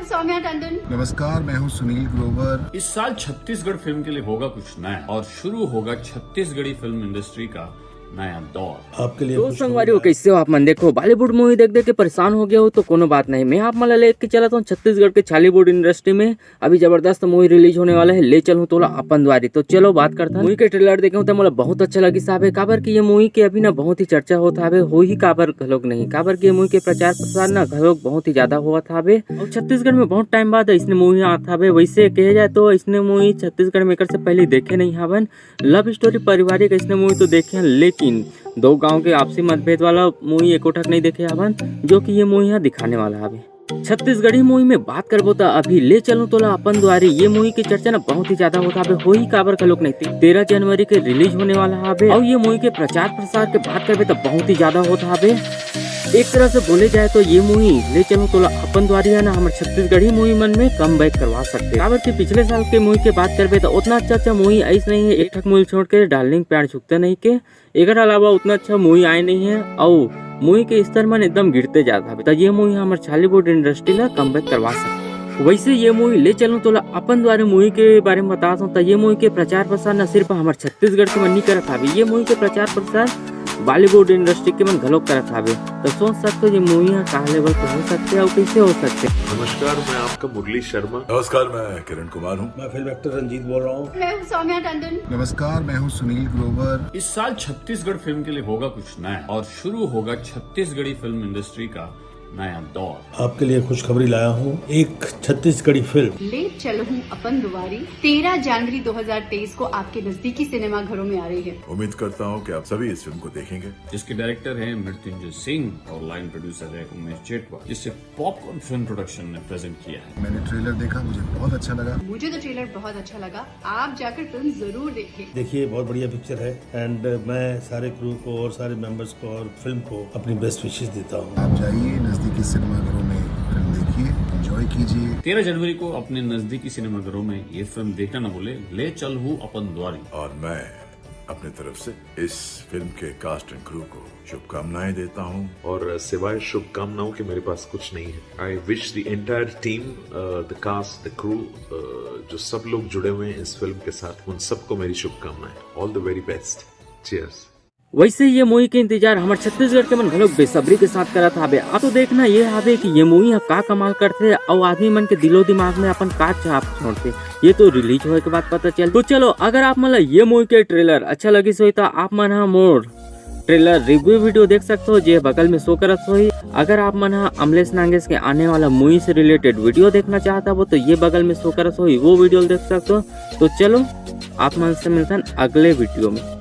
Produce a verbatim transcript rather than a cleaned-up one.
सौम्या टंडन। नमस्कार, मैं हूं सुनील ग्रोवर। इस साल छत्तीसगढ़ फिल्म के लिए होगा कुछ नया और शुरू होगा छत्तीसगढ़ी फिल्म इंडस्ट्री का नया दौर। आपके लिए तो खुशखबरी संगवारी हो, लाया हूं। कैसे हो आप मन? देखो, बॉलीवुड मूवी देख देख के परेशान हो गया हो तो कोनो बात नहीं, मैं आप मन ला लेके चलत हूँ छत्तीसगढ़ के छालीवुड इंडस्ट्री में। अभी जबरदस्त मूवी रिलीज होने वाला है, ले चलूँ तोला अपन द्वारी। तो चलो बात करथन। मूवी के ट्रेलर देखे हूँ तो मोला बहुत अच्छा लगी साहब है, काबर कि ये मूवी के अभी ना बहुत ही चर्चा होत हावे, होही काबर घलोक नहीं, काबर कि ये मूवी के प्रचार प्रसार ना घलोक बहुत ही ज्यादा होवत हावे। और छत्तीसगढ़ में बहुत टाइम बाद इसने मूवी आत हावे। वैसे कहे जाए तो इसने मूवी छत्तीसगढ़ में एकर से पहले देखे नहीं हावन। लव स्टोरी पारिवारिक इसने मूवी तो देखे हैं, लेकिन दो गांव के आपसी मतभेद वाला मूवी एको ठक नहीं देखे हावन, जो कि ये मूवी यहाँ दिखाने वाला हावे। छत्तीसगढ़ी मूवी में बात करबो त अभी ले चलूं तोला अपन द्वारी, ये मूवी की चर्चा ना बहुत ही ज्यादा होत हावे, होही काबर घलोक नहीं, तेरह जनवरी के रिलीज होने वाला हावे। और ये मूवी के प्रचार प्रसार के बात करबे त बहुत ही ज्यादा होत हावे। एक तरह से बोले जाए तो ये मूवी ले चलूं तोला अपन द्वारी है ना, हमर छत्तीसगढ़ी मूवी मन में कम बैक करवा सकते, काबर कि पिछले साल के मूवी के बात करबे त उतना अच्छा अच्छा मूवी आइस नहीं है, एक ठक मूवी छोड़ के डार्लिंग प्यार झुकता नहीं के। एकर अलावा उतना अच्छा मूवी आए नहीं है, अउ मूवी के स्तर मन एकदम गिरते जात हवे। त ये मूवी हमर छालीवुड इंडस्ट्री ला कम बैक करवा सकथे। वैसे ये मूवी ले चलूं तोला अपन द्वारा मूवी के बारे में बता दूं, त ये मूवी के प्रचार प्रसार न सिर्फ हमर छत्तीसगढ़ के मन नहीं करत हवे, ये मूवी के प्रचार प्रसार बॉलीवुड इंडस्ट्री के मन घलोक करत हवे। त सोच सकते हो ये मूवी ह का लेवल पे हो सकथे अउ कैसे हो सकथे। नमस्कार, मैं आपका मुरली शर्मा। नमस्कार, मैं किरण कुमार हूँ। मैं फिल्म एक्टर रंजीत बोल रहा हूँ। मैं हूँ सौम्या टंडन। नमस्कार, मैं हूं सुनील ग्रोवर। इस साल छत्तीसगढ़ फिल्म के लिए होगा कुछ नया और शुरू होगा छत्तीसगढ़ी फिल्म इंडस्ट्री का नया दौर। आपके लिए खुशखबरी लाया हूँ, एक छत्तीसगढ़ी फिल्म। ले चलहूं अपन दुआरी तेरह जनवरी दो हज़ार तेईस को आपके नजदीकी सिनेमा घरों में आ रही है। उम्मीद करता हूँ कि आप सभी इस फिल्म को देखेंगे। जिसके डायरेक्टर हैं मृत्युंजय सिंह और लाइन प्रोड्यूसर है उमेश चेटवा, जिसे पॉपकॉर्न फिल्म प्रोडक्शन ने प्रेजेंट किया है। मैंने ट्रेलर देखा, मुझे बहुत अच्छा लगा। मुझे तो ट्रेलर बहुत अच्छा लगा, आप जाकर फिल्म जरूर देखें। देखिए, बहुत बढ़िया पिक्चर है एंड मैं सारे क्रू को और सारे मेंबर्स को और फिल्म को अपनी बेस्ट विशेष देता हूँ। आप जाइए नजदीकी सिनेमाघरों में फिल्म देखिए, एंजॉय कीजिए। तेरह जनवरी को अपने नजदीकी सिनेमाघरों में ये फिल्म देखना न भूले, ले चलहू अपन द्वारी। और मैं अपनी तरफ से इस फिल्म के कास्ट एंड क्रू को शुभकामनाएं देता हूँ। और सिवाय शुभकामनाओं के मेरे पास कुछ नहीं है। I wish the entire team, the cast, the crew, जो सब लोग जुड़े हुए हैं इस फिल्म के साथ, उन सबको मेरी शुभकामनाएं। All the very best. Cheers. वैसे ये मूवी के इंतजार हमर छत्तीसगढ़ के मन घलोक बेसब्री के साथ करत हावे। अब तो देखना ये हावे कि ये मूवी ह का कमाल करथे अउ आदमी मन के दिलो दिमाग में अपन का छाप छोड़थे, ये तो रिलीज होए के बाद पता चल। तो चलो, अगर आप मन ला ये मूवी के ट्रेलर अच्छा लगिस होही त आप मन ह मोर ट्रेलर रिव्यू वीडियो देख सकते हो, जे बगल में शो करत होही। अगर आप मन ह अमलेश नागेश के आने वाला मूवी से रिलेटेड वीडियो देखना चाहता हो तो ये बगल में शो करत होही, वो वीडियो देख सकते हो। तो चलो, आप मन से मिलथन अगले वीडियो में।